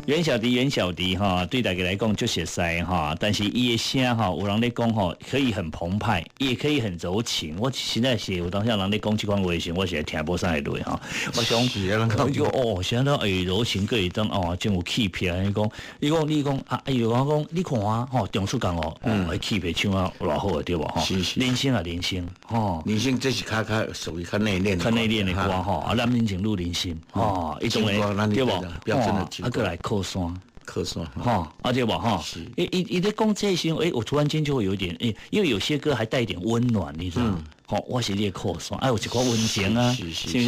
袁小迪，袁小迪哈，對大家來講足熟似哈，但是伊的聲哈，有人咧講吼，可以很澎湃，也可以很柔情。我實在是有當時人咧講這款話時，我是聽無啥會落吼。我想，我就哦，啥都會柔情，閣會當哦，真有氣魄。伊講，伊講，你講啊，伊就講，你看啊，吼，張出講哦，哦，氣魄唱啊，偌好的對無吼？是是。人生啊，人生吼，人生這是較較屬於較內斂、較內斂的歌吼，啊，咱民情愈人心吼，伊種的對無？標準的啊，閣來靠山。靠山，吼，啊對無吼，伊伊伊咧講這些，欸，我突然間就會有點，欸，因為有些歌還帶一點溫暖，你知道嗎？吼，我是你的靠山，哎，有一寡溫情啊，是不是？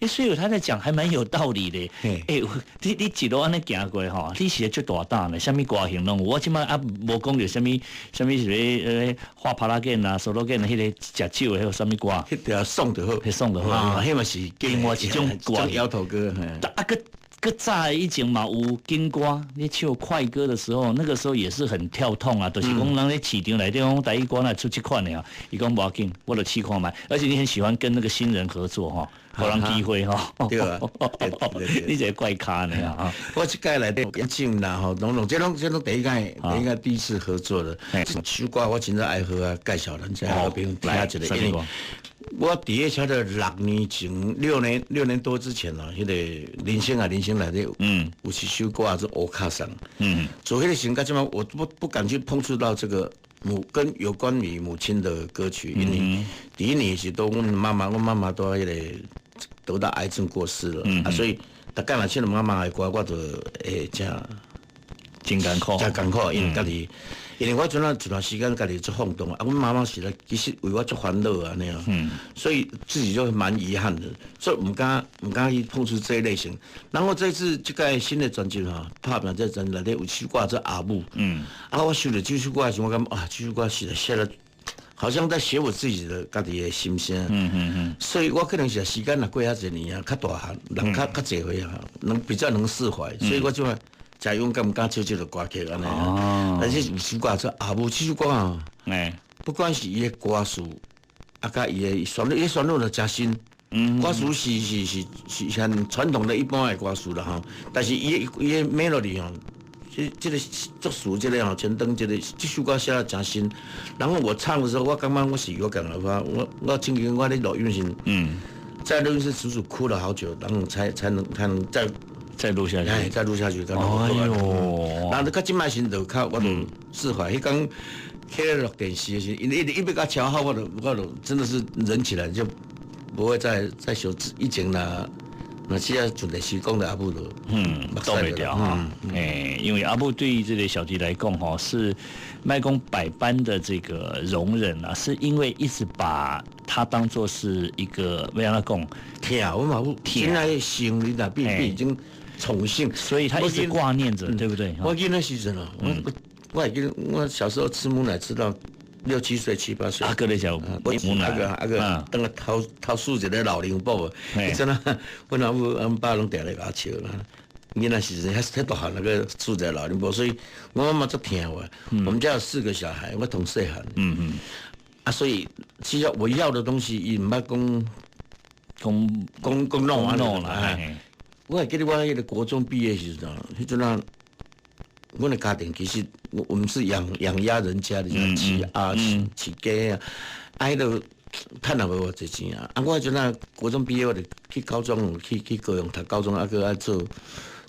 欸，所以他在講還蠻有道理的。欸，你你一路按呢行過吼，你是足大膽的，啥物歌型攏有。我這擺啊無講著啥物啥物是咧畫帕拉鍵啊、索羅鍵，彼個食酒的彼個啥物歌？彼條爽就好，彼爽就好。啊，彼嘛是另外一種歌，搖頭歌。啊，閣閣早以前嘛有金歌，你唱快歌的時候，那個時候也是很跳痛啊，就是講人咧市場內底講台語歌來出這款的啊，伊講無要緊，我就試看覓。而且你很喜歡跟那個新人合作吼，予人機會吼。對啊，你這個怪咖呢啊！我這屆內底一唱啦吼，攏攏這攏這攏第一屆，第一屆第一次合作的。這首歌我真正愛好啊，介紹咱遮好朋友聽一下，因為我佇咧差不多6年前，6年多之前咯，彼個人生啊，人生內底，有一首歌叫做《烏卡桑》，做彼個時陣，這擺我不敢去碰觸到這個母跟有關於母親的歌曲，因為第一年是都阮媽媽，阮媽媽都彼個得到癌症過世了，啊，所以逐擺若唱媽媽的歌，我就會真真艱苦，真艱苦，因為家己。因為我陣仔一段時間家己足放蕩啊，阮媽媽是咧，其實為我足煩惱啊那樣，所以自己就蠻遺憾的，所以毋敢去碰觸這一類型。然後這次這個新的專輯哈，拍拼這專輯內底有首歌做阿母，啊，我收著這首歌的時候，我感覺啊，這首歌實在寫得好像在寫我自己的家己的心聲，所以我可能是時間若過遐濟年啊，較大漢，人較較濟歲啊，能比較能釋懷，所以我這擺誠勇敢敢唱這個歌曲按呢。但是有首歌做阿母這首歌啊，不管是伊的歌詞，啊，佮伊的旋律，伊旋律就誠新。歌詞是是是是像傳統的一般的歌詞啦吼，但是伊伊的 melody 吼，這這個作詞這個吼，陳登這個這首歌寫得誠新。然後我唱的時候，我感覺我是有感而發，我我曾經我咧錄音時，在錄音室足足哭了好久，然後才能再再錄下去，哎，再錄下去。哎喲，然後到這擺時就較我就釋懷。彼工去咧錄電視的時，因一一欲共敲好，我就真的是忍起來就不會再想以前啦。那現在準時講的阿母都，擋袂牢哈。欸，因為阿母對於這個小弟來講，吼，是麥公百般的這個容忍啊，是因為一直把他當做是一個欲按怎講疼，我嘛現在心裡那變變已經寵幸，所以他一直掛念着，對不對？我記得時陣哦，我會記我小時候吃母奶吃到六七歲、七八歲，阿哥咧食母奶，阿哥阿哥，等下偷偷輸一個老靈寶，真的，阮老母阮爸攏定咧共我笑啦。囡仔時陣遐遐大漢那個輸一個老靈寶，所以我媽媽足疼我。我們家有四個小孩，我頭細漢。啊，所以其實我要的東西，伊毋捌講講講講弄啊弄啦。我還記得我彼個國中畢業時陣，彼陣啊，阮的家庭其實我們是養養鴨人家的，飼鴨、飼飼雞啊，啊，彼個趁也無偌濟錢啊。啊，我彼陣啊，國中畢業我就去高中，去去高雄讀高中，啊，閣愛做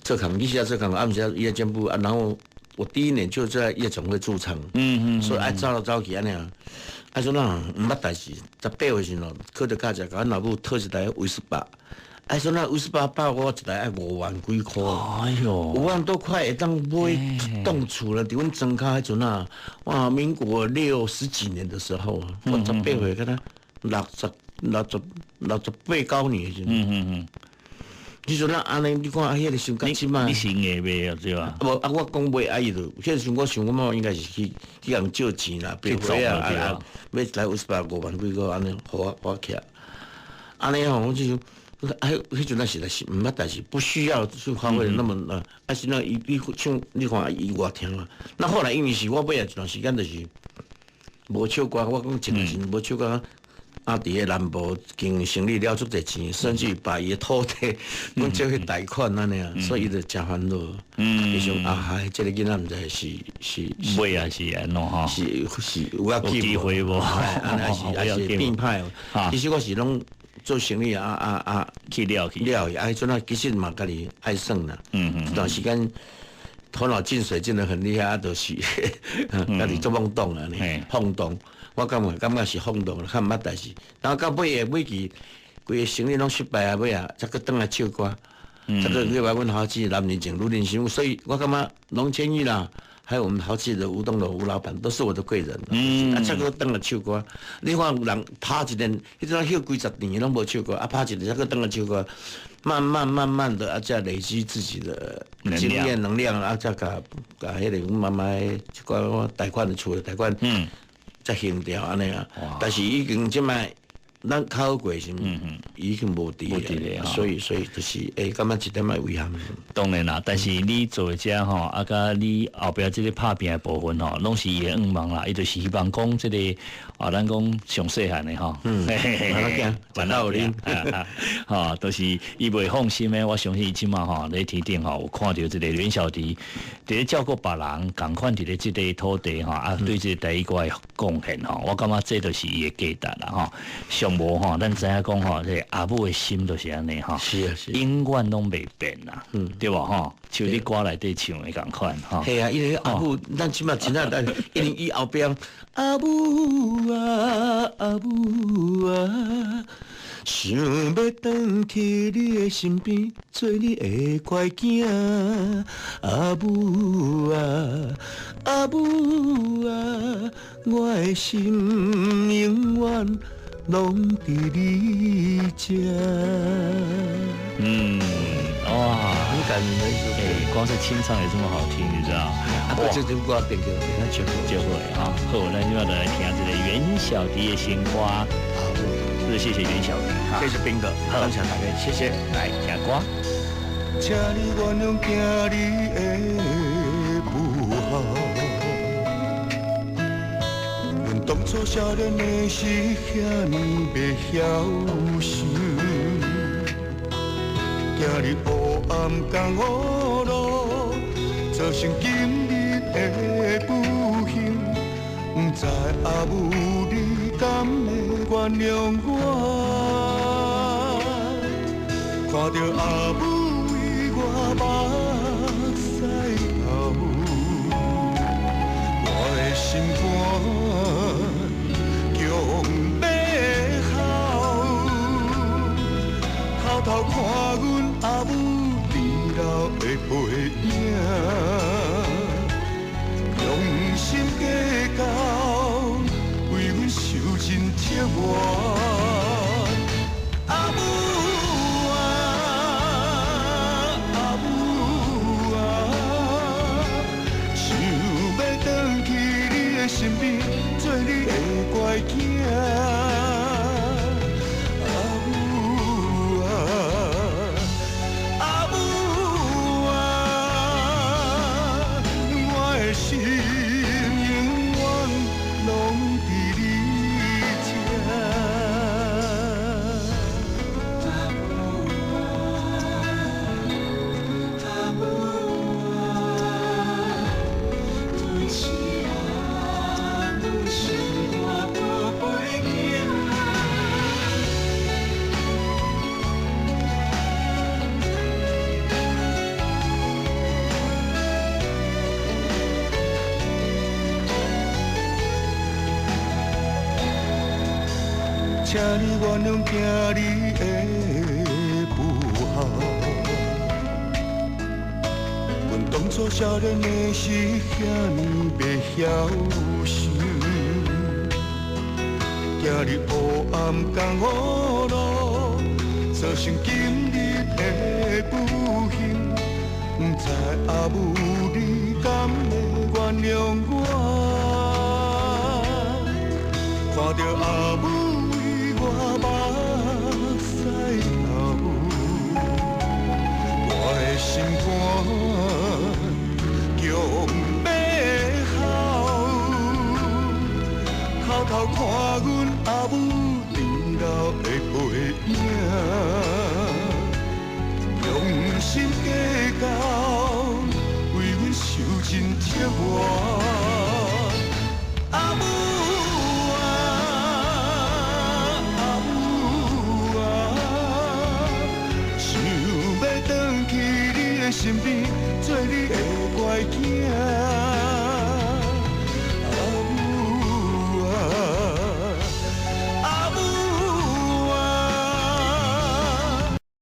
做工，其實做工，暗時夜間部啊，然後我第一年就在夜總會駐唱，所以愛走來走去按呢。啊，說那毋捌代誌，18歲時陣考著駕照，共阮老母討一台威斯巴。啊，說那威斯巴百我一台愛五萬幾箍，哎喲，5萬多塊會當買一棟厝了。佇阮莊跤彼陣啊，哇，民國六十幾年的時候，我十八歲，敢若六十八九年的時陣。你說那按呢？你看啊，彼個時陣這擺，你是硬賣啊，對吧？無啊，我講買啊，伊就彼個時陣我想，我媽應該是去去共借錢啦，白花啊，啊，買一台威斯巴五萬幾箍按呢，予我我騎。按呢吼，我就想，啊，彼陣仔實在是毋捌代誌，不需要去花費那麼啊，啊是那伊伊唱，你看伊偌疼啊。那後來因為是我尾仔一段時間就是無唱歌，我講一段時間無唱歌，啊，佇个南部經營生意了足濟錢，甚至把伊的土地攏借去貸款按呢啊，所以伊就誠煩惱。伊想啊，嗨，這个囡仔毋知是是尾也是按怎吼？是是有要機會無？按呢還是變歹。其實我是攏做生意啊啊啊去了去了去，啊，彼陣啊其實嘛家己愛耍啦。這段時間頭腦進水進得很厲害，啊，就是家己做懵懂啊，放蕩。我感覺是放蕩，較毋捌代誌。然後到尾的尾期，規个生意攏失敗啊，尾啊，才閣轉來唱歌，才閣去來阮豪記男年前女年心，所以我感覺龍千玉啦，還有我們豪記的吳東龍吳老闆，都是我的貴人。啊，才閣轉來唱歌。你看人拍一年，彼陣休幾十年攏無唱歌，啊，拍一年才閣轉來唱歌，慢慢慢慢的啊，才累積自己的經驗能量，啊，才共共彼个阮媽媽一寡貸款的厝的貸款。才還掉按呢啊，但是已經這擺咱較好過時，已經無佇咧，所以就是感覺一點仔遺憾。當然啦，但是你做這吼，啊，佮你後壁這个拍拚的部分吼，攏是伊的願望啦。伊就是希望講這个啊，咱講上細漢的吼，慢慢行，慢慢有吼，都是伊袂放心的。我相信伊這馬吼，咧天頂吼，有看著這个袁小迪佇咧照顧別人，仝款佇咧這个土地吼，啊，對這个台語歌的貢獻吼，我感覺這就是伊的價值啦吼。上無吼，咱知影講吼，這个阿母的心就是按呢吼，是啊是，永遠攏袂變啦，對無吼？像你歌內底唱的仝款吼。係啊，因為阿母，咱這馬真正，因為伊後壁阿母啊，阿母啊，想欲轉去你的身邊，做你的乖囝。阿母啊，阿母啊，我的心永遠攏佇你這。哇，很感人的一首歌，光是清唱也這麼好聽，你知道？啊，這首歌變叫變較就會啊。好，咱今仔來聽這个袁小迪的新歌。好，是謝謝袁小迪，謝謝彬哥，感謝大家，謝謝，來聽歌。請你原諒囝兒的不好，阮當初少年的時遐爾袂曉想，行入黑暗江湖路，造成今日的不幸，不知阿母你敢會原諒我？看著阿母為我目屎流，我的心肝强欲哭，偷偷看阮阿母年老的背影，用心计较，為阮受盡折磨。阿母啊，阿母啊，想欲轉去你的身邊，做你的乖囝。阿母啊，阿母啊，我的心永遠攏佇你這。阮是阿母，是我寶貝囝。請你原諒囝兒的不好，阮當初少年的時遐爾袂曉想，行入黑暗江湖路，造成今日的不幸，不知阿母你敢會原諒我？看著阿母為我目屎流，我的心肝强欲哭，偷偷看阮阿母年的背影，用心计較，為阮受盡折磨。阿母啊，阿母啊，想欲轉去你的身邊，做你的乖囝。